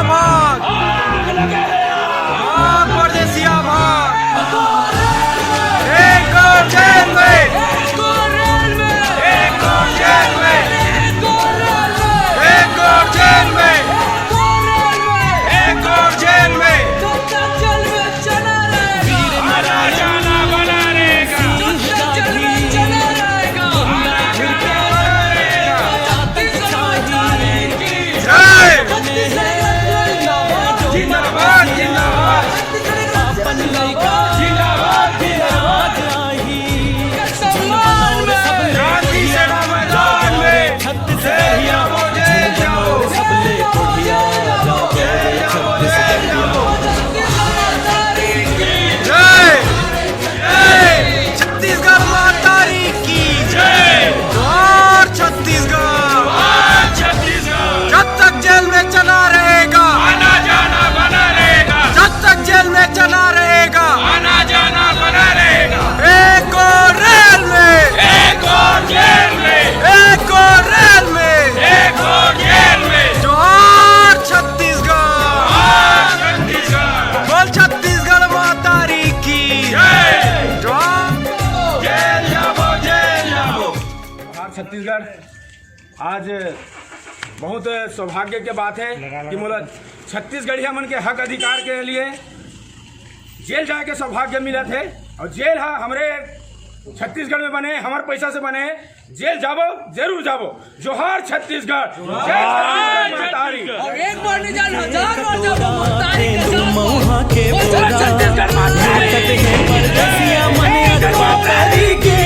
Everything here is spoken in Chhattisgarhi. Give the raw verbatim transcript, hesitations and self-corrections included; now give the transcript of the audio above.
भाग, भाग परदेसिया भाग। एक और जेल में, एक और जेल में, एक और जेल में, एक और जेल में। आना जाना बना रहेगा। जय। जिंदाबाद, जिंदाबाद। जिंदाबाद, जिंदाबाद। क्रांति सेना मैदान में। जय जाओ, जय जाओ। जय। जय। छत्तीसगढ़ महतारी की जय। जोहार छत्तीसगढ़। जोहार छत्तीसगढ़। जब तक जेल में चना रहेगा, आना जाना बना रहेगा। जब तक जेल में चना रहेगा, आना जाना बना रहेगा। एक और रेल में, एक और जेल में, एक और रेल में, एक और जेल में। जोहार छत्तीसगढ़। जोहार छत्तीसगढ़। बोल छत्तीसगढ़ महतारी की जय। जोहार। जेल जाबो, जेल जाबो। जोहार छत्तीसगढ़। आज बहुत सौभाग्य के बात है कि मोला छत्तीसगढ़िया मन के हक अधिकार के लिए जेल जाए के सौभाग्य मिलत है। और जेल हा हमरे छत्तीसगढ़ में बने, हमर पैसा से बने। जेल जाबो, जरूर जाबो। जोहार छत्तीसगढ़। जय छत्तीसगढ़ महतारी। और एक बार नहीं जान, हजार बार जाबो महतारी के जाबो। मऊहा के बोरा छत्तीसगढ़ महतारी। परदेसिया मन अगवा तारी के